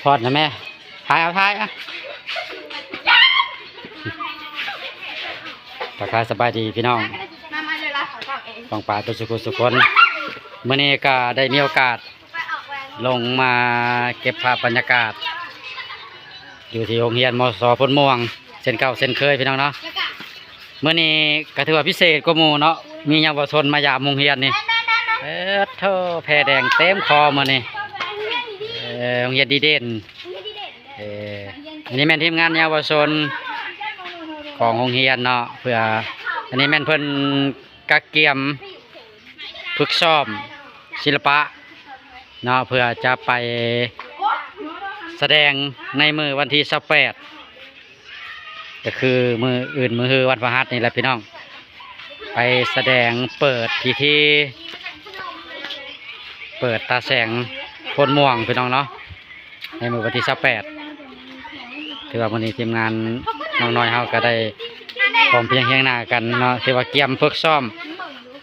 ພອດນະແມ່ ຖ່າຍເອົາ ຖ່າຍເອົາ. ທັກທາຍສະບາຍດີພີ່ນ້ອງປ້ອງປາຍເບິດສູ່ທຸກຄົນ. ມື້ນີ້ກໍໄດ້ມີໂອກາດລົງມາເກັບພາບບັນຍາກາດ ຢູ່ທີ່ໂຮງຮຽນ ມສ ໂພນມ່ວງ ເຊັ່ນເກົ່າເຊັ່ນເຄີຍພີ່ນ້ອງເນາະ. ມື້ນີ້ກໍຖືວ່າພິເສດກວ່າໝູ່ເນາະ ມີເຍົາວະຊົນມາຢາມໂຮງຮຽນນີ້. ເອີ ໂທ້ ແພແດງເຕັມຄໍມື້ນີ້. ເອີ ໂຮງຮຽນດີເດັ່ນ. ເອີ ອັນນີ້ແມ່ນທີມງານເຍົາວະຊົນຂອງໂຮງຮຽນເນາະ ເພື່ອ ອັນນີ້ແມ່ນເພິ່ນກະກຽມຝຶກຊ້ອມສິລະປະເນາະ ເພື່ອຈະໄປສະແດງໃນມື້ວັນທີຊາວແປດ ກໍຄືມື້ອື່ນ ມື້ຮື ວັນພະຫັດນີ້ແຫຼະພີ່ນ້ອງ ໄປສະແດງເປີດພິທີ ເປີດຕາແສງໂພນມ່ວງພີ່ນ້ອງເນາະ ໃນມື້ວັນທີຊາວແປດ. ຖືວ່າມື້ນີ້ທີມງານນ້ອງນ້ອຍເຮົາກໍໄດ້ພ້ອມພຽງຮຽງໜ້າກັນເນາະ ຖືວ່າກຽມຝຶກຊ້ອມ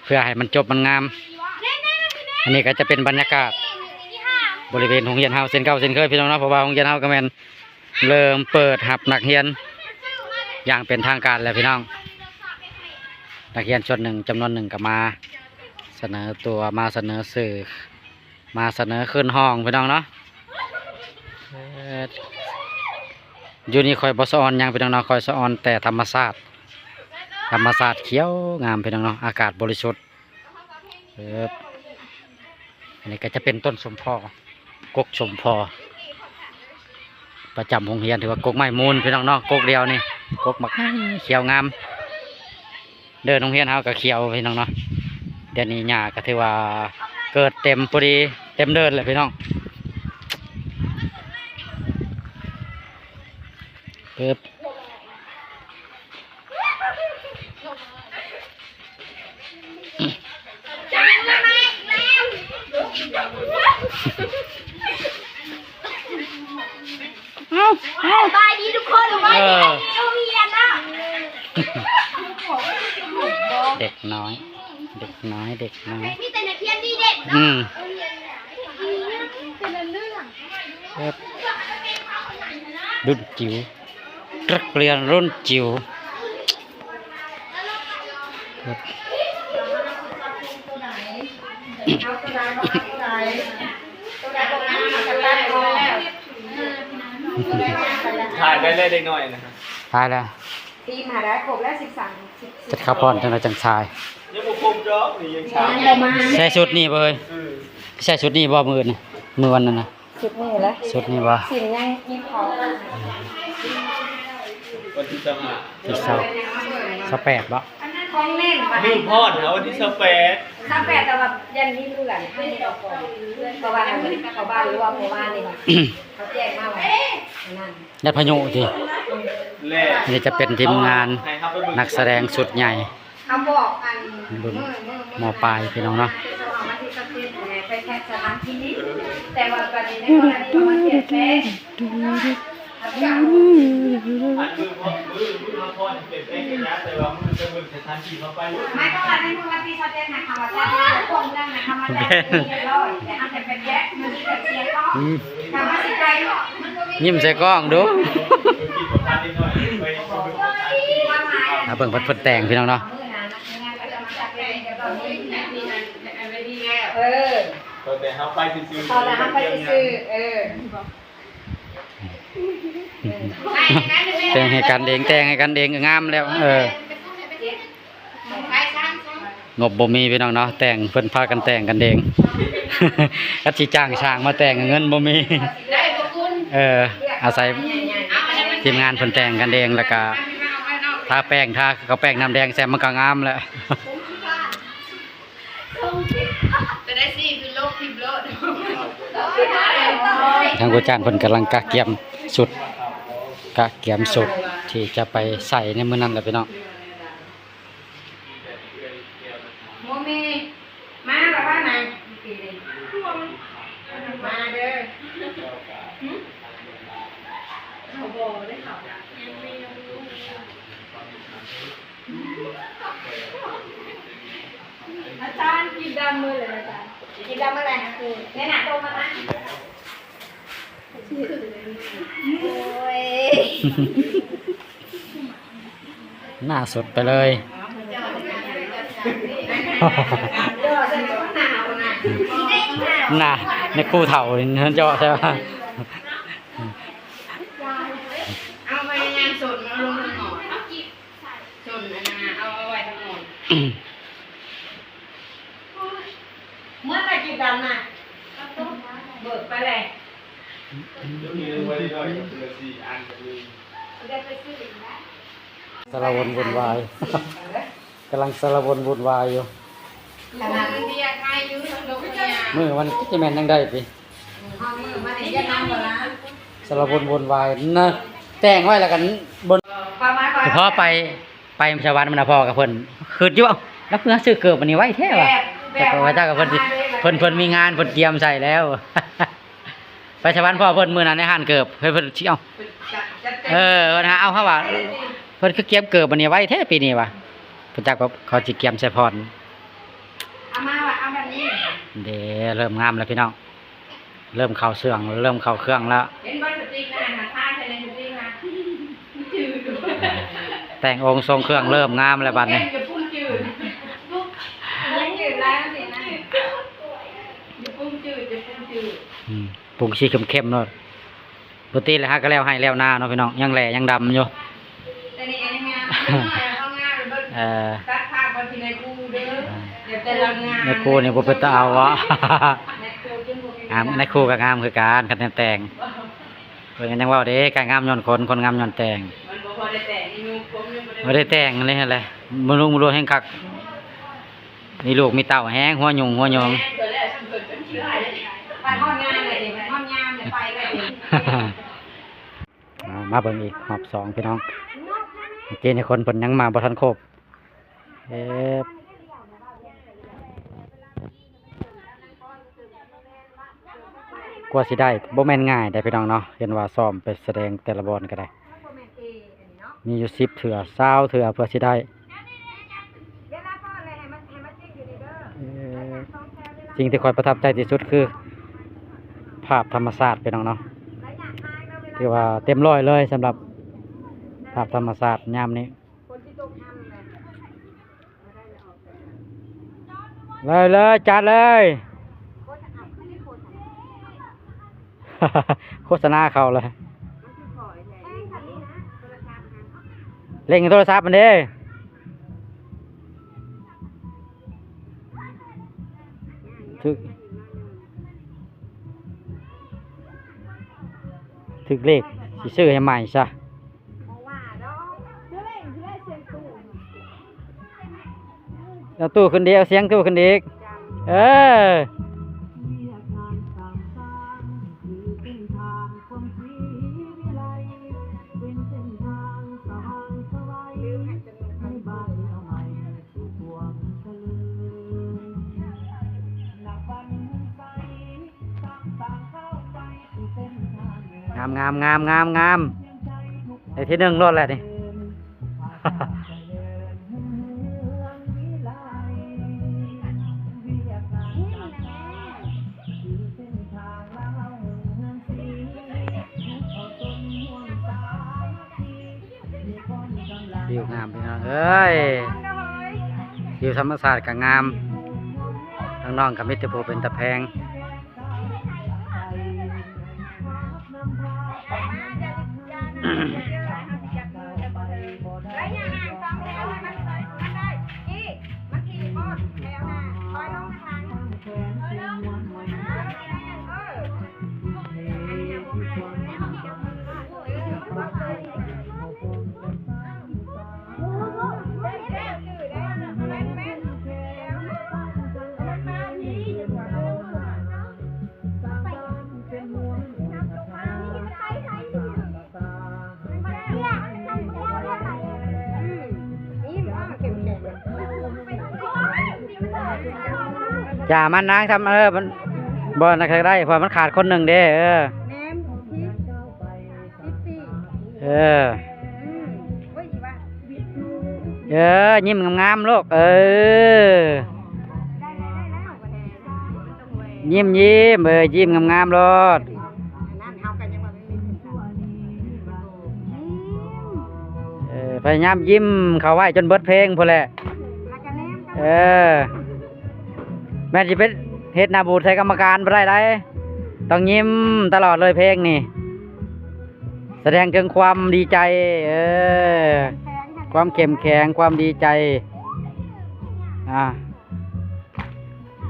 ເພື່ອໃຫ້ມັນຈົບມັນງາມ. ອັນນີ້ກໍຈະເປັນບັນຍາກາດບໍລິເວນໂຮງຮຽນເຮົາເຊັ່ນເກົ່າເຊັ່ນເຄີຍພີ່ນ້ອງເນາະ ເພາະວ່າໂຮງຮຽນເຮົາກໍແມ່ນ ເລີ່ມເປີດຮັບນັກຮຽນຢ່າງເປັນທາງການແລ້ວພີ່ນ້ອງ. ນັກຮຽນສ່ວນໜຶ່ງ ຈຳນວນໜຶ່ງກໍມາສະເໜີຕົວ ມາສະເໜີຊື່ ມາສະເໜີຂຶ້ນຫ້ອງພີ່ນ້ອງເນາະ. ເອີ ຢູ່ນີ້ຂ້ອຍບໍ່ສະອອນຫຍັງພີ່ນ້ອງເນາະ ຂ້ອຍສະອອນແຕ່ທຳມະຊາດ ທຳມະຊາດຂຽວງາມພີ່ນ້ອງເນາະ ອາກາດບໍລິສຸດ. ເອີ ອັນນີ້ກໍຈະເປັນຕົ້ນສົມພໍ ກົກສົມພໍ ປະຈຳໂຮງຮຽນ ຖືວ່າກົກໄມ້ມູນພີ່ນ້ອງເນາະ ກົກດຽວນີ້ ກົກບັກໃຫຍ່ຂຽວງາມ. ເດີ່ນໂຮງຮຽນເຮົາກໍຂຽວພີ່ນ້ອງເນາະ ດຽວນີ້ຫຍ້າກໍຖືວ່າເກີດເຕັມພໍດີ ເຕັມເດີ່ນແລ້ວພີ່ນ້ອງ. ປຶບ ເອົ້າ ເອົ້າ ສະບາຍດີທຸກຄົນ ເອີ ໂຮງຮຽນເນາະ ເດັກນ້ອຍ ເດັກນ້ອຍ ເດັກນ້ອຍ ມີແຕ່ນັກຮຽນດີເດັ່ນເນາະ ອືມ ເປັນເລື່ອງ ເອີບ ລຸ້ນຈິ໋ວ ນັກຮຽນລຸ້ນຈິ໋ວ ຖ່າຍໄດ້ແລ້ວເດັກນ້ອຍນະ ຖ່າຍແລ້ວ ທີມຫາໄດ້ຄົບແລ້ວ ສິບສາມ ສິບ ຈັດຂາວພອນຈັ່ງໃດຈັ່ງຊາຍ ຍັງບໍ່ຄົບດອກ ນີ້ຍັງຊາຍ ໃສ່ຊຸດນີ້ບໍ່ເອີຍ ເອີ ໃສ່ຊຸດນີ້ບໍ່ມື້ອື່ນ ມື້ວັນນັ້ນນະ ຊຸດນີ້ແຫຼະ ຊຸດນີ້ບໍ່ ສິນຍັງກິນເຂົ້າ ວັນທີຊາວຫ້າ ທີຊາວ ຊາວແປດບໍ່ ຂອງເນັ້ນ ມື້ພອດນະ ວັນທີຊາວແປດ ຊາວແປດ ແຕ່ວ່າຍັງມີເລື່ອນ ເພາະວ່າເຂົາບ້ານລວມເມື່ອວານນີ້ ເຂົາແຈ້ງມາວ່າ ອັນນັ້ນ ຍາດພະຍຸຕິ ແລະ ອັນນີ້ຈະເປັນທີມງານນັກສະແດງຊຸດໃຫຍ່ ເຮົາບອກອັນ ເບິ່ງ ມໍປາຍພີ່ນ້ອງເນາະ ເຮົາມາທີ່ສະເພດແຫຼະ ໄປແທະສະຖານທີ່ ແຕ່ວ່າບັດນີ້ໃນກໍລະນີເຮົາມາປ່ຽນແປງ ອັນມື້ ມື້ ມື້ເຮົາພອນປ່ຽນແປງກັນຍາ ແຕ່ວ່າມື້ຈະເບິ່ງສະຖານທີ່ເຮົາໄປ ໝາຍຄວາມວ່າໃນມື້ວັນທີຊາວເຈັດນະ ເຮົາວ່າຈະມາພວກເມືອງນະ ເຮົາມາແຕ່ງເປັນທີ່ຮຽບຮ້ອຍ ແຕ່ເຮົາຈະໄປແຍກ ມື້ນີ້ກໍເສຍກ້ອງ ອືມ ເຮົາມາຊິໄກ ຍິ້ມໃສ່ກ້ອງດູ ມາເບິ່ງເພິ່ນແຕ່ງພີ່ນ້ອງເນາະ ເອີ ຂໍແຕ່ເຮົາໄປຊື່ໆ ຂໍແຕ່ເຮົາໄປຊື່ໆ ເອີ ແຕ່ງໃຫ້ກັນເອງ ແຕ່ງໃຫ້ກັນເອງ ງາມແລ້ວ ເອີ ງົບບໍ່ມີພີ່ນ້ອງເນາະ ແຕ່ງ ເພິ່ນພາກັນແຕ່ງກັນເອງ ຄັນຊິຈ້າງຊ່າງມາແຕ່ງ ເງິນບໍ່ມີ ເອີ ອາໄສທີມງານເພິ່ນແຕ່ງກັນເອງ ແລ້ວກະທາແປ້ງ ທາເຂົາແປ້ງນ້ຳແດງໃສ່ ມັນກໍງາມແລ້ວ. ຈະໄດ້ຊີ້ຄືລົບທິບໂລດ ທາງຄູຈານເພິ່ນກຳລັງກະກຽມຊຸດ ກະກຽມຊຸດທີ່ຈະໄປໃສ່ໃນມື້ນັ້ນແຫຼະພີ່ນ້ອງ. ໂມເມ ມາລະວ່ານາງ ມາເດີ ຫຶ ເຂົາບໍ່ໄດ້ເຂົ້າ ອາຈານກິນດຳມື້ເລີຍ ອາຈານກິນດຳມື້ແລງ ແມ່ນະ ໂທມາ ມາ. ໂອ້ຍ ໜ້າສົດໄປເລີຍ ໜ້າ ໃນຄູເຖົ້າເນາະ ເຈາະໃສ່ວ່າ ເອົາໄປຍາງສົດມາລົງທາງໝໍ້ ສົດອັນນັ້ນນະ ເອົາ ເອົາໄວ້ທາງໝໍ້. ເມື່ອໄປກິນດຳນະ ເບີກໄປແຫຼະ ສາລະວົນວຸ່ນວາຍ ກຳລັງສາລະວົນວຸ່ນວາຍຢູ່ ມື້ວັນ ຈັກຊິແມ່ນຫຍັງໄດ້ຕິ ສາລະວົນວຸ່ນວາຍນະ ແຕ່ງໄວ້ແລ້ວກັນ ພໍໄປ ໄປສະຫວັນນະ ພໍກັບເພິ່ນ ຄຶດຢູ່ ເອົ້າ ລາວຄືຊື້ເກີບອັນນີ້ໄວແທ້ວະ ແບບ ແບບ ແຕ່ວ່າເຈົ້າກັບເພິ່ນ ເພິ່ນ ເພິ່ນມີງານ ເພິ່ນກຽມໃສ່ແລ້ວ ໄປສະຫວັນພໍເພິ່ນ ມື້ນັ້ນໃນຮ້ານເກີບ ເພິ່ນ ເພິ່ນຊິເອົາ ເອີ ເພິ່ນຫາເອົາ ເຮົາວ່າ ເພິ່ນຄືກຽມເກີບອັນນີ້ໄວແທ້ປີນີ້ວະ ບໍ່ຈັກວ່າເຂົາຊິກຽມໃສ່ພອນ ເອົາມາວ່າເອົາແບບນີ້ ເດ້ ເລີ່ມງາມແລ້ວພີ່ນ້ອງ. ເລີ່ມເຂົ້າເຊື່ອງ ເລີ່ມເຂົ້າເຄື່ອງແລ້ວ ເຫັນບໍ່ ສະຕິກນະ ຫາທາໃສ່ໃນສະຕິກນະ ມັນຈືດຢູ່ ແຕ່ງອົງຊົງເຄື່ອງເລີ່ມງາມແລ້ວບັດນີ້ ແຕ່ງຈະປຸ້ງຈືດ ມັນຈືດຫຼາຍຊິນະ ຈະປຸ້ງຈືດ ຈະປຸ້ງຈືດ ອືມ ປຸ້ງສີເຂັ້ມໆໂລດ ປົກກະຕິແລ້ວຫາກະແລ້ວໄຮ່ແລ້ວນາເນາະພີ່ນ້ອງ ຍັງແຫຼຍັງດຳຢູ່. ແຕ່ນີ້ກໍຍັງງາມ ເອີ ຕັດພາບມາທີ່ນາຍຄູເດີ ແຕ່ລະງາມ ນາຍຄູນີ້ບໍ່ເປັນຕາເອົາເນາະ ນາຍຄູຈຶ່ງບໍ່ມີ ງາມ ນາຍຄູກໍງາມຄືກັນ ຄັນແຕ່ງ ເພິ່ນກໍຍັງເວົ້າເດ້ ການງາມຍ້ອນຄົນ ຄົນງາມຍ້ອນແຕ່ງ ມັນບໍ່ພໍໄດ້ແຕ່ງຢູ່ ຜົມຍັງບໍ່ໄດ້ ບໍ່ໄດ້ແຕ່ງເລີຍຫັ້ນແຫຼະ ບໍ່ລຸງບໍ່ລວຍແຮງຄັກ. ມີລູກມີເຕົ້າແຮງຫົວຫຍຸ້ງຫົວຫຍອງ ບັດຮອດງານແລ້ວເດ້ ບັດຮອດຍາມແລ້ວໄປແລ້ວເດ້ ອ່າ ມາເບິ່ງອີກຮອບສອງພີ່ນ້ອງ ເມື່ອກີ້ນີ້ຄົນເພິ່ນຍັງມາບໍ່ທັນຄົບ ເອີ ກວ່າຊິໄດ້ ບໍ່ແມ່ນງ່າຍເດ້ພີ່ນ້ອງເນາະ ເຫັນວ່າຊ້ອມໄປສະແດງແຕ່ລະບ່ອນກໍໄດ້ ມີຢູ່ສິບເທື່ອ ຊາວເທື່ອເພື່ອຊິໄດ້ ເອີ ສິ່ງທີ່ຂ້ອຍປະທັບໃຈທີ່ສຸດຄືພາບທຳມະຊາດພີ່ນ້ອງເນາະ ຖືວ່າເຕັມຮ້ອຍເລີຍສຳລັບພາບທຳມະຊາດຍາມນີ້. ເລີຍ ເລີຍ ຈັດເລີຍ ໂຄສະນາເຂົ້າເລີຍ ເລັ່ງໂທລະສັບມັນເດ້ ຖືກ ຖືກເລກ ຊິຊື້ໃຫ້ໃໝ່ຊະ. ເອົາຕູ້ຂຶ້ນອີກ ເອົາສຽງຕູ້ຂຶ້ນອີກ ເອີ. ງາມ ງາມ ງາມ ງາມ ງາມ ໄດ້ທີໜຶ່ງໂລດແຫຼະນີ້. ວິວງາມພີ່ນ້ອງເອີຍ ວິວທຳມະຊາດກໍງາມ ທາງນ້ອງກໍມີແຕ່ຜູ້ເປັນຕາແພງ. ຢ່າມານາງທຳ ເອີ ມັນ ບໍ່ ນັ້ນກໍໄດ້ ເພາະມັນຂາດຄົນໜຶ່ງເດ້ ເອີ ແນມ ເອີ ອືມ ໂອ້ຍ ວ່າ ເອີ ຍິ້ມງາມໆ ລູກ ເອີ ໄດ້ແລ້ວ ໄດ້ແລ້ວ ໄດ້ແລ້ວ ຍິ້ມໆ ເອີ ຍິ້ມງາມໆ ໂລດ ອັນນັ້ນເຮົາກໍ ພະຍາຍາມຍິ້ມເຂົ້າໄວ້ຈົນເບິດເພງພຸ້ນແຫຼະ. ເອີ ແມ່ນຊິໄປເຮັດໜ້າບູດໃສ່ກຳມະການບໍ່ໄດ້ໃດ໋ ຕ້ອງຍິ້ມຕະຫຼອດເລີຍເພງນີ້ ສະແດງເຖິງຄວາມດີໃຈ ເອີ ຄວາມເຂັ້ມແຂງ ຄວາມດີໃຈ ອ່າ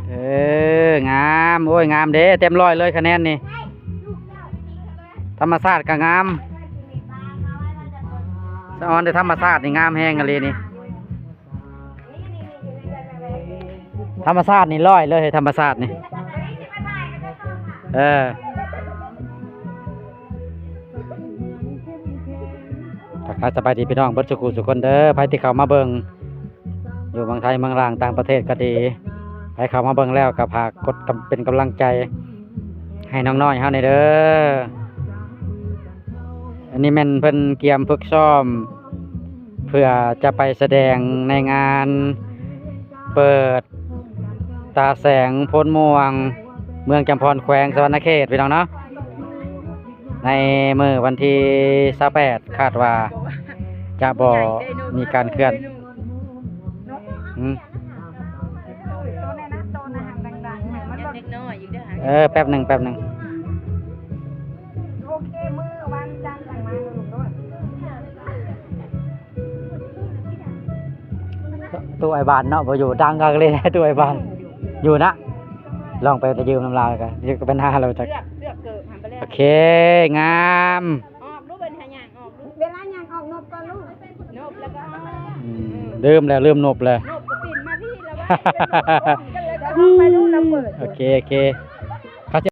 ເອີ ງາມ ໂອ້ຍ ງາມເດ້ ເຕັມຮ້ອຍເລີຍຄະແນນນີ້ ທຳມະຊາດກໍງາມ ສະອອນແຕ່ທຳມະຊາດນີ້ງາມແຮງອີ່ຫຼີນີ້ ທຳມະຊາດນີ້ຮ້ອຍເລີຍ ທຳມະຊາດນີ້ ເອີ ທັກທາຍສະບາຍດີພີ່ນ້ອງເບິດສູ່ຜູ້ສູ່ຄົນເດີ ໃຜທີ່ເຂົ້າມາເບິ່ງ ຢູ່ເມືອງໄທເມືອງລາວຕ່າງປະເທດກໍດີ ໃຜເຂົ້າມາເບິ່ງແລ້ວກໍຝາກກົດກຳ ເປັນກຳລັງໃຈໃຫ້ນ້ອງນ້ອຍເຮົາແດ່ເດີ. ອັນນີ້ແມ່ນເພິ່ນກຽມຝຶກຊ້ອມ ເພື່ອຈະໄປສະແດງໃນງານເປີດຕາແສງໂພນມ່ວງ ເມືອງຈຳພອນ ແຂວງສະຫວັນນະເຂດ ພີ່ນ້ອງເນາະ. ໃນມື້ວັນທີຊາວແປດ ຄາດວ່າຈະບໍ່ມີການເຄື່ອນ ອືມ ເອີ ແປັບໜຶ່ງ ແປັບໜຶ່ງ ໂອເຄ ມື້ວັນຈັນຈັ່ງມາເດີລູກເດີ. ຕູ້ອ້າຍບານເນາະ ບໍ່ຢູ່ ດັງຄັກເລີຍຕູ້ອ້າຍບານ ຢູ່ນະ ລອງໄປຢືມນຳລາວກໍ ກໍເປັນຫາລາວຈັກ ເລືອກ ເລືອກເກີບຫັ້ນໄປແລ້ວ ໂອເຄ ງາມ ອອກລູກ ເວລາຍ່າງອອກລູກ ເວລາຍ່າງອອກນົບກ່ອນລູກ ນົບແລ້ວກໍອອກ ອືມ ລືມແລ້ວ ລືມນົບແລ້ວ ນົບກໍປິ່ນມາພີ້ແລ້ວວ່າ ເດີນອອກໄປລູກ ລະເປີດ ໂອເຄ ໂອເຄ.